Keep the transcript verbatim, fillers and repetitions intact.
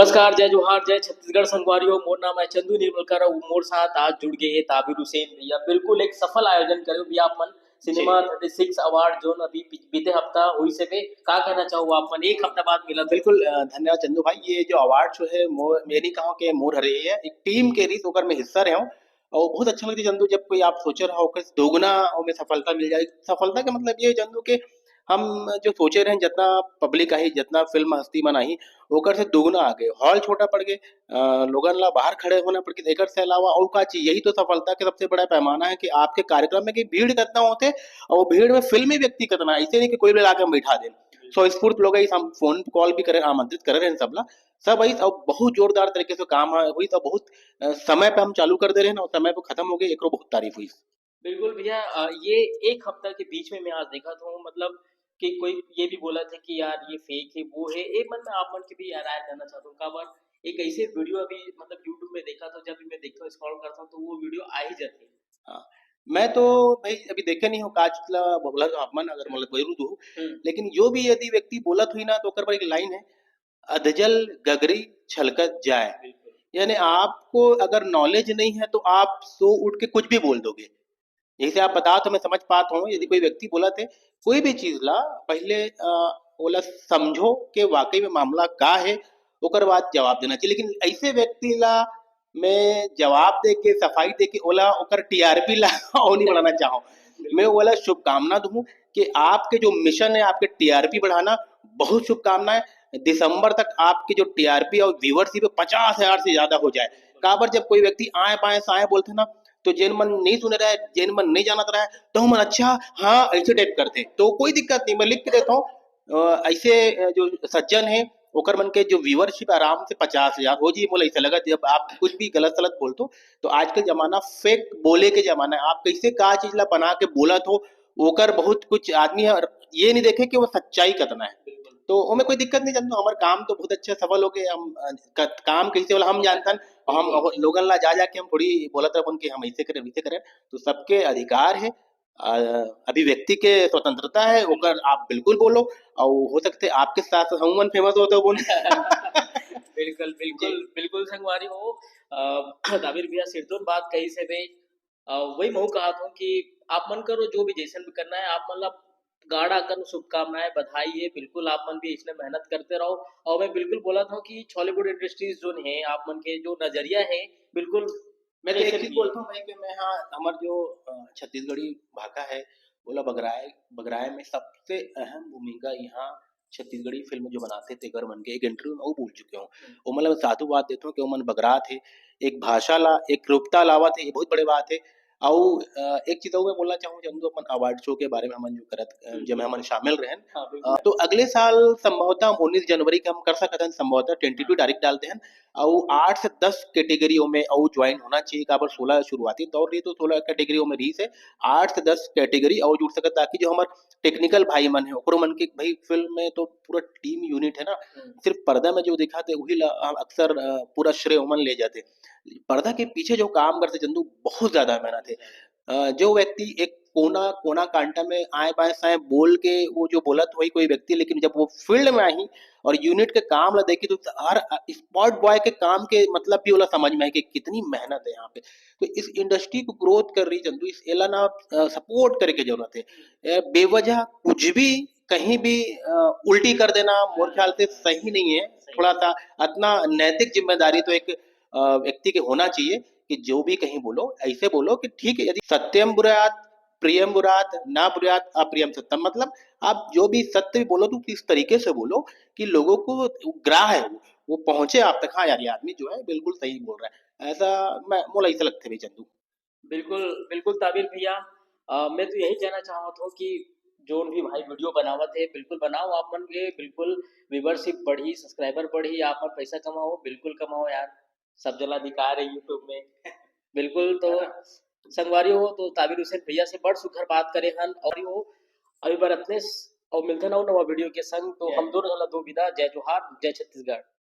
नमस्कार, जय जोहार, जय छत्तीसगढ़ संगवारी हो। मोर नाम है चंदू निर्मलकर अउ मोर साथ आज जुड़ गए हैं ताबिर हुसैन भैया। बिल्कुल एक सफल आयोजन करे हो भैया आप मन सिनेमा जी। थर्टी सिक्स अवार्ड जोन अभी पी-, बीते हफ्ता हुई से बे, का कहना चाहो आप मन? एक हफ्ता बाद मिला था। बिल्कुल, अ, धन्यवाद चंदू भाई। ये जो अवार्ड शो है, मोर, मैं नहीं कहूँ कि मोर हरे है, एक टीम के रीत ओकर में हिस्सा रहे हूँ और बहुत अच्छा लगता है चंदू, जब कोई आप सोचे रहा ओकर से दोगुना ओमे सफलता मिल जाए। सफलता का मतलब ये है चंदू कि हम जो सोचे रहे, जितना पब्लिक आई, जितना फिल्म हस्ती मन आई, ओकर से दोगुना आ गए। हॉल छोटा पड़ गए, अ, लोगन ला बाहर खड़े होना पड़ गए। एकर से अलावा और का चीज, यही तो सफलता के सबसे बड़ा पैमाना है कि आपके कार्यक्रम में कि भीड़ कितना होते और वो भीड़ में फिल्मी व्यक्ति कितना, ऐसे नहीं कि कोई भी लाके हम बैठा दें। स्वस्फूर्त लोग आई, हम फोन कॉल भी करे, आमंत्रित करे रहे सबला, सब आई। अब बहुत जोरदार तरीके से काम हुई, तो बहुत, अ, समय पे हम चालू कर दे रहे हैं और समय पे खत्म हो गई, एकरो बहुत तारीफ हुई। बिल्कुल भैया, अ, ये एक हफ्ता के बीच में मैं आज देखा था, मतलब कि कोई ये भी बोला था कि यार ये फेक है, वो है। एक मन में आप मन की भी राय जानना चाहता हूँ, काबर एक ऐसे वीडियो अभी मतलब YouTube में देखा था, जब भी मैं देखता हूँ, स्क्रॉल करता हूँ तो वो वीडियो आ ही जाती है। हाँ, मैं तो भाई अभी देखे नहीं हूँ काज ला बोला तो आप मन अगर मतलब जरूर दो, हम्म। लेकिन जो भी यदि व्यक्ति बोलत हुई ना तो ओकर पर एक लाइन है, "अधजल गगरी छलकत जाए।" बिल्कुल। यानी आपको अगर नॉलेज नहीं है तो आप सो उठ के कुछ भी बोल दोगे। जैसे आप बताओ तो मैं समझ पाता हूँ, यदि कोई व्यक्ति बोलत है कोई भी चीज ला, पहले, अ, ओला समझो कि वाकई में मामला का है, ओकर बाद जवाब देना चाहिए। लेकिन ऐसे व्यक्ति ला मैं जवाब दे के, सफाई दे के ओला, ओकर टीआरपी ला और नहीं बढ़ाना चाहूँ। मैं ओला शुभकामना दूँ कि आपके जो मिशन है, आपके टीआरपी बढ़ाना, बहुत शुभकामनाएं। दिसंबर तक आपके जो टीआरपी और व्यूअरशिप है, पचास हजार से ज्यादा हो जाए। काबर जब कोई व्यक्ति आए बाएं साएं बोलते ना, तो जेन मन नहीं सुने रहे, जेन मन नहीं जानत रहे, तो हमन अच्छा, हाँ, ऐसे टाइप करते, तो कोई दिक्कत नहीं, मैं लिख के देता हूँ। अ, ऐसे, अ, जो सज्जन है, ओकर मन के जो व्यूअरशिप आराम से पचास हजार हो जी। मोला ऐसा लगा, जब आप कुछ भी गलत सलत बोलते हो, तो आजकल जमाना फेक बोले के जमाना है। आप कैसे का चीज ला बना के बोलत हो, ओकर बहुत कुछ आदमी है, और ये नहीं देखे कि वो सच्चाई कितना है। तो ओमे कोई दिक्कत नहीं, जानते हो, हमार काम तो बहुत अच्छा सफल हो गए। हम, अ, क-, काम कैसे वाला हम जानतन, और हम बिल्कुल। लोगन ला जा जाके हम थोड़ी बोलत रहबन कि हम ऐसे करें, वैसे करें, तो सबके अधिकार है, अ, अभिव्यक्ति के स्वतंत्रता है, ओकर आप बिल्कुल बोलो, और हो सकते आपके साथ साथ हम फेमस होते हो बोल। बिल्कुल, बिल्कुल, जी। बिल्कुल संगवारी हो, अ, ताबिर भैया सिरतोन बात कही से बे, अ, वही महू कहा था कि आप मन करो जो भी जैसन भी करना है, आप मतलब गाड़ा कर शुभकामनाएं, बधाई है, बिल्कुल आप मन भी इसमें मेहनत करते रहो। और मैं बिल्कुल बोला था कि Chhollywood इंडस्ट्रीज जो है, आप मन के जो नजरिया है, बिल्कुल मैं तो एक चीज बोलता हूँ भाई कि मैं, हाँ, हमार जो, अ, छत्तीसगढ़ी भाखा है, ओला बगराए, बगराए में सबसे अहम भूमिका यहाँ छत्तीसगढ़ी फिल्म जो बनाते तेकर मन के एक इंटरव्यू में वो बोल चुके हूँ। हम्म। ओमन ला मैं साधुवाद देता हूँ कि ओमन बगरात है, एक भाषा ला, एक रूपता लावत है, ये बहुत बड़े बात है। अउ, अ, एक चीज अउ मैं बोलना चाहूँ, जब अपन अवार्ड शो के बारे में हमन जो करत, अ, हम्म। जब हमन शामिल रहन, हाँ, बिल्कुल। अ, तो अगले साल संभवतः हम उन्नीस जनवरी के हम कर सकत हन, संभवतः टेंटेटिव हाँ। तारीख डालते हैं। अउ आठ से दस कैटेगरी में अउ ज्वाइन होना चाहिए, काबर सोलह शुरुआती दौर रही, तो सोलह कैटेगरी में रही से आठ से दस कैटेगरी अउ जुड़ सकत, ताकि जो हमार टेक्निकल भाई मन है, ओकरो मन के भाई फिल्म में तो पूरा टीम यूनिट है ना, हम्म। सिर्फ पर्दा में जो दिखाते वही ला हम अक्सर, अ, पूरा श्रेय ओमन ले जाते। पर्दा के पीछे जो काम करते चंदू, बहुत ज्यादा मेहनत है। अ, जो व्यक्ति एक कोना, कोना कांटा में आए बाएं साएं बोल के वो जो बोलत होई कोई व्यक्ति, लेकिन जब वो फील्ड में आही और यूनिट के काम ला देखी तो हर, अ, स्पॉट बॉय के काम के मतलब भी ओला समझ में आए कि कितनी मेहनत है यहाँ पे। तो इस इंडस्ट्री को ग्रोथ कर रही चंदू, इस एला ना, अ, सपोर्ट करे के जरूरत है। अ, बेवजह कुछ भी कहीं भी, अ, उल्टी कर देना मोर ख्याल से सही नहीं है। सही। थोड़ा सा इतना नैतिक जिम्मेदारी तो एक, अ, व्यक्ति के होना चाहिए कि जो भी कहीं बोलो, ऐसे बोलो कि ठीक है, यदि सत्यम ब्रूयात, प्रियम ब्रूयात, ना ब्रूयात, अप्रियम सत्यम, मतलब आप जो भी सत्य बोलो तो किस तरीके से बोलो कि लोगों को ग्राह है वो, वो पहुंचे आप तक, हाँ यार, ये आदमी जो है बिल्कुल सही बोल रहा है, ऐसा मैं, मोला ऐसा लगता है भाई चंदू। बिल्कुल, बिल्कुल ताबिर भैया, अ, मैं तो यही कहना चाहत हूँ कि जोन भी भाई वीडियो बनावत है, बिल्कुल बनाओ, आप मन के बिल्कुल व्यूअरशिप बढ़ी, सब्सक्राइबर बढ़ी, आप मन पैसा कमाओ, बिल्कुल कमाओ यार, सब जला अधिकार है YouTube में। बिल्कुल, तो संगवारी हो तो ताबिर हुसैन भैया से बड़ सुघर बात करे हन, और वो अभी बर अतने स-, और मिलते ना नवा वीडियो के संग, तो जय। हम दोनों वाला दो विदा, जय जोहार, जय छत्तीसगढ़।